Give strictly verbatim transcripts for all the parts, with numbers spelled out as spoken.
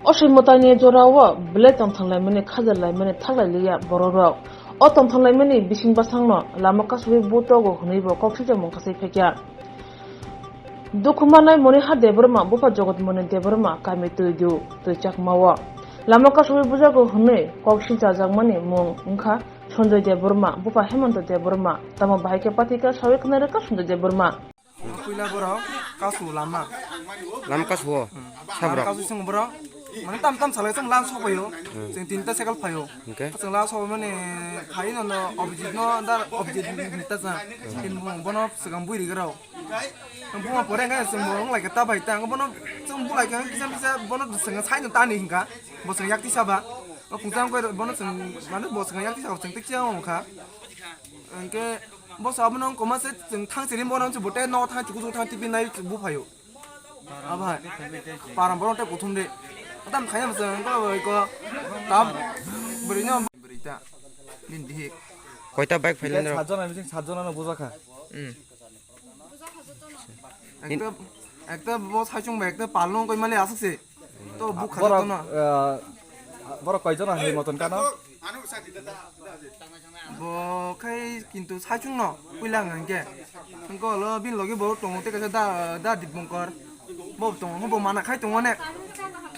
O soi mwtaini jorao belai tongthang laimani, khajar laimani thaklai liya bororok. O tongthang laimani bising bwsangno lama kasugwi butogo hwnwibo kok swijamung kasai phaikha. Dukhu manai Moniha Debbarma, bupha Jogot Moni Debbarma, kami Twidu, Twi Chakmao. Lama kasugwi bujago hwnwi kok sijajakmani mung wngkha Sanjoy Debbarma, bupha Hemanta Debbarma, tamo bahai khe patika sawi khna rwkha Sanjoy Debbarma. Puila borok kasu lama. Lama kasu o? Hmm. Sabrok? Lama kasu song borok. Mane tam tam salai song lan sopayo. Hmm. Sing tinta sekal payo. Oke. Sing lan sopayo mane khai no no Abhijit no dar Abhijit ni hinta sa. Hmm. Tin bung bono segang bui rigrao. Bung pore ngai sing borok lai kata bai tang bono sing bulai kang kisa kisa bono sing sai no tani hinka. Bo sing yak tisa ba. O kung sang koi bono sing mane bo sing yak tisa sing tik sia ong kha. Engke bo sabo nang koma se chwng thang chiri bo nang chwng bote no thang chuku chuku thang tipi nai bu phaio. Abo hai. Param borok tei kuthum de. Tam khayam chwng ko ko tam bwrwi no bwrwi ta. Bin dihik. Koita bike phailai nrok? Sajona bising sajona no bujaka. Hmm. Ekta ekta bo saichung bai ekta palung koi mali asuk se. To buk kha borok, to no. Eh, borok koi jona hai moton kano? Bo khai kintu saichung no puila hwnkhe. Hwnkhe olo bini logi bo tongo tei kaisa da, da Dibongkor. Bo tongo, bo mana khai tongo ne.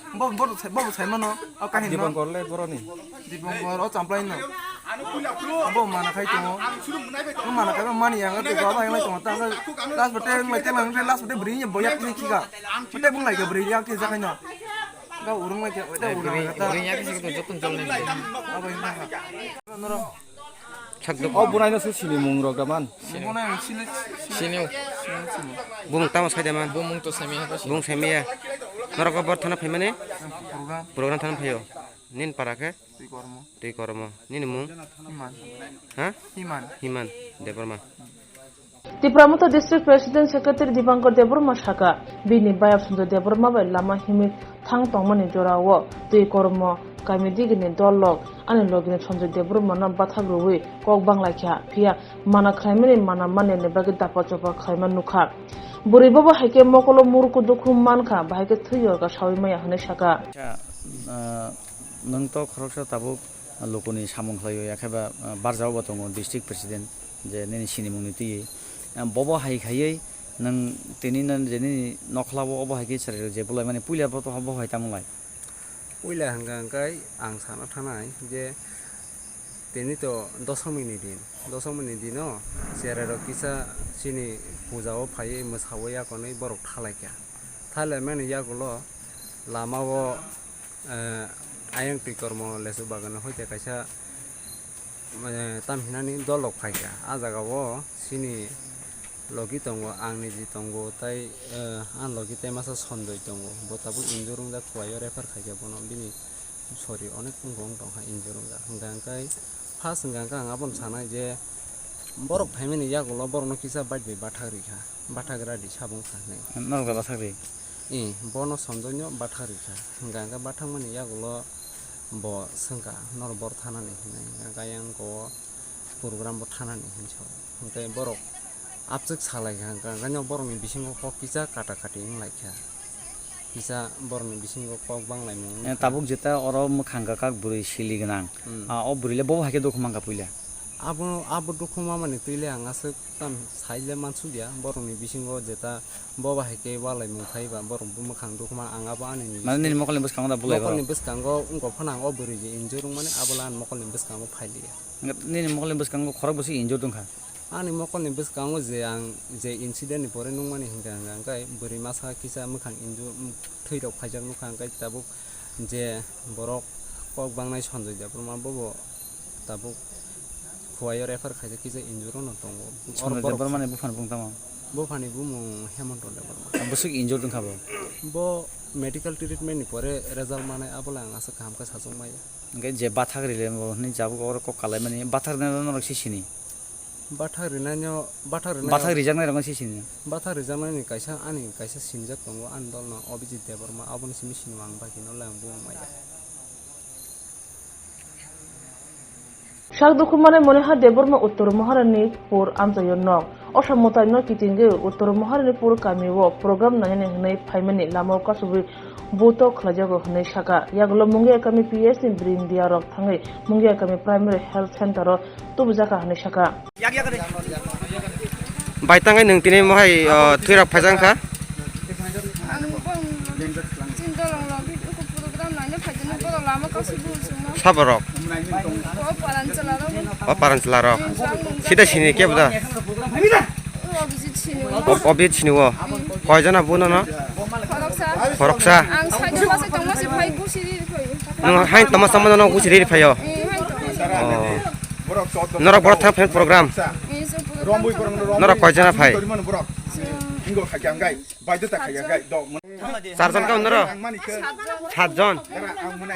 Bo, bo, bo sai mano. O kahini no. Dibongkor le boroni. Dibongkor o champlai no. Bo mana khai tongo. Bo mana khai mani yang te go ba yang tongo. Ta, ta bote ngai te mang last bote bri ni boyak ni kiga. Bote bung lai ga bri yak te jakai no. Ga urung lai te, bote urung lai ta. Bri yak ni to jotun jol ni. Abo ni ha. Noro. Sak duk. O bunai no se sini mung rok da man. Bunai sini. Sini. Bung tamo sai da man. Bung mung to semi ha. Bung semi ya. Norok bor thana phaimani. Program. Program thana phaio. Nin para khe? Twi Kormo. Twi Kormo. Nini mung? Himan. Ha? Himan. Himan Debbarma. Tipra Motha District President Secretary Dipankar Debbarma saka, bini bayap Sanjoy Debbarma bai lama himwi thang tongmani jorao Twi Kormo kami digini dol lok ani logini Sanjoy Debbarma no bathak rwui kok bang lai kha, phiya mana khlaimani mana manya ni bagwi dapa chopa khlaima nukha. Bwrwi bobo hai khe mokolo muruku dukhu man kha, bahai khe thwi yorga saui maya hwnwi saka. Acha, ah, Nwng to khoroksa tabuk lukuni samung khlaiwi, yakhe ba, ah, barjao bo tongo district president, je nini sinimungni twiwi. Ah, bobo hai khaiwi nwng tini no je nini nokhlao obo hai khe chwrairok je bulaimani puila bo to bo hai tamo lai? Puila hwnkha hwnkhe ang sana thanai je tini to dosomini din, dosomini dino chwrairok kisa chini pujao phaiwi mwsaui yakonwi borok thalaikha. Thalaimani yagulo lamao eh, ayang twi kormo lesu bagano hoite kaisa, eh, tam hinani dolok phaikha. Ah jagao chini logi tongo, ang niji tongo, tai, eh, ang logi tai masa Sonjoi tongo. Bo tabuk injure wngjak, Khowai o refer khaikha bono, bini sori onek wngkha, wng tongkha injure wngjak. Hwnkha hwnkhe first hwnkha hwnkhe ang abono sanai je borok phaimani yagulo borokno kisa bike bai bathak rikha. Bathak radi sabung sa hinwi. Norok da bathak ri? Ee, bono Sonjoino bathak rikha. Hwnkha hwnkhe bathakmani yagulo bo swngkha, "Norok bor thanani?" hinwi. Hwnkha hwnkhe ayang kok o program bo thanani hinwi sao. Hwnkhe borok abchwk salaikha, hwnkha hwnkhe borokni bisingo kok kisa kata kati wnglaikha. Kisa borokni bisingo kok banglaimung wngkha. Eh, tabuk jeta oro mwkhang kakak bwrwi sili gwnang. Hmm. Ah, o bwrwi le bobo hai khe dukhu mankha puila? Abo, abo dukhu mamani twi le ang aswk tam sai le mansukya, borokni bisingo jeta bo bahai khe walaimung phaiba, borok bo mwkhang dukhu man, ang abo ani ni Mane nini mokol ni bwskango da bulai borok? Mokol ni bwskango wngkha phano ang o bwrwi je injure wngmani, abo le ani mokol ni bwskango phai liya. Nini mokol ni bwskango khorok bwswk injure wngkha? Ani mokol ni bwskango je ang je incident ni pore nukmani hwnkha, hwnkha hwnkhe bwrwi masa kisa mwkhang injure, thwi rok phaijak nukha, hwnkhe tabuk je borok kok bangnai Sonjoi Debbarma bobo tabuk, Khowai o refer khaijak kisa injure no tongo. Sonjoi Debbarma ni buphani bumung tamo? Buphani bumung Hemanta Debbarma. Bwswk injure wngkha bo? Bo medical treatment ni pore result manai, abo le ang aswk kaham khe sachuk maya. Hwnkhe je bathak rile bo hinwi jabuk oro kok kalaimani, bathak rinai norok se sini? Bathak rinaino, bathak rinai Bathak rijaknai rokno se sini? Bathak rijaknaini kaisa, ani kaisa sinijak tongo, ani dolno Abhijit Debbarma, aboni simi sinio ang, bakino le ang bumung maya. Sak dukhu manai Moniha Debbarma Uttor Maharanipur amchaio nok. Osa mwtaino kitingwi Uttor Maharanipur kamio program nainani hwnwi phaimani lamao kasugwi buto khlaijago hwnwi sakha. Yagulo Mungia kami P S ni bwrwi India rok thangwi Mungia kami Primary Health Center o tubujaka hwnwi sakha. Bai tangwi nwng tini mohai, o, thwi rok phaijak kha? Ang bong chin dolong rok hi uku program naina phaijak ni borok lama kasu bul sungma. Saborok? O paran chwla rok. O paran chwla rok. Sida sini ke buda? O Abhijit sini. O, Abhijit sini o. Koi jona buno no? Khoroksa. Khoroksa. Ang sai do basa tongma se phai busi ri phai. Nwng hain tama sama no busi ri phaio. Eh, hai to. O. Norok borok thang phen program. Eh, so program. Norok koi jona phai? Charjon ka norok? Satjon.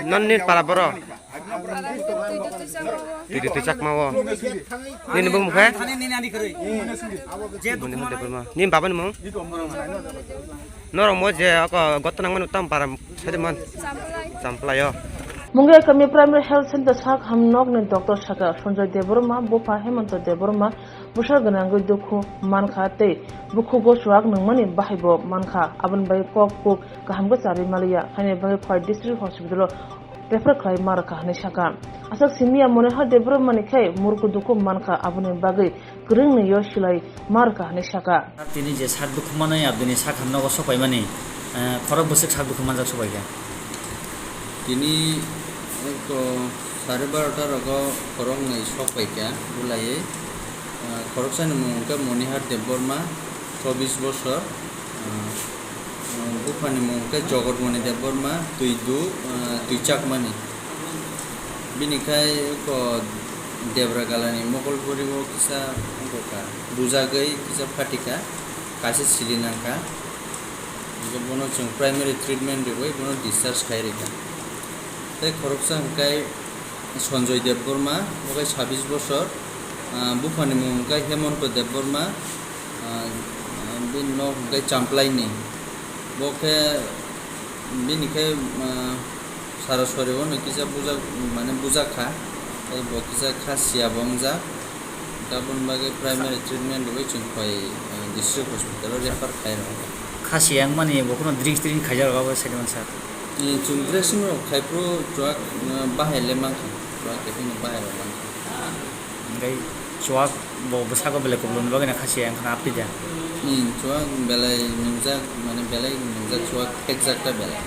Nonni para borok? Tidi twi chakma o. Nini bumung khe? Muni hande borma. Nini baba ni mung? Norok mo je ako gotto nangmani tam para saiman. Champlai o. Mungia kami Primary Health Center sak hamnokni doctor sakha Sanjoy Debbarma, bupha Hemanta Debbarma bwsa gwnangwi dukhu mankha tei bukhugo chuak nungmani bahaibo mankha, aboni bagwi kok kuk kaham khe charwi maliya, haini bagwi phai district hospital o refer khlai ma rwkha hwnwi sakha. Aswk simi ya Monihar Debbarma ni khe murku dukhu mankha, aboni bagwi kwrwngni yo silai ma rwkha hwnwi sakha. Tini je sak dukhu manwi aboni sak hamnogo sopaimani, eh, khorok bwswk sak dukhu manjak sopaikha. Tini ekto sare barota rogo khoroknwi sopaikha bulaiwi. Eh, khoroksani mung wngkha Monihar Debbarma, chobbish bosor. Eh, eh, buphani mung wngkha Jogodmoni Debbarma, twi du, eh, twi chakmani. Bini khai ko Debra Galani Mokolpuri o kisa wngkha, bujagwi kisa phatikha, kaisa sili nangkha. Hingke bono chwng primary treatment riwi bono discharge khai rikha. Tei khoroksa hwnkhe Sanjoy Debbarma, bo khe sabbish bosor, ah, buphani mung hwnkhe Hemanta Debbarma, ah, bini nok hwnkhe Champlaini. Bo khe bini khe, ah, Saraswari o no kisa bujak, mane bujak kha, tei bo kisa kha siya bo wngjak. Aboni bagwi primary treatment rwui chwng phai, ah, district hospital o refer khai rw. Kha siya wngmani bo kheno drink tring khaijak rw abo side man sir. Chwng dressing rok khai phuru chuak, ah, bahai le mankha, chuak khe phano bahai rok mankha. Hingke chuak bo bwsako belai kubuluni bagwi no kha siya wngkhana aphi da? Hmm, chuak belai nungjak, mane belai nungjak chuak phekjak ta belai.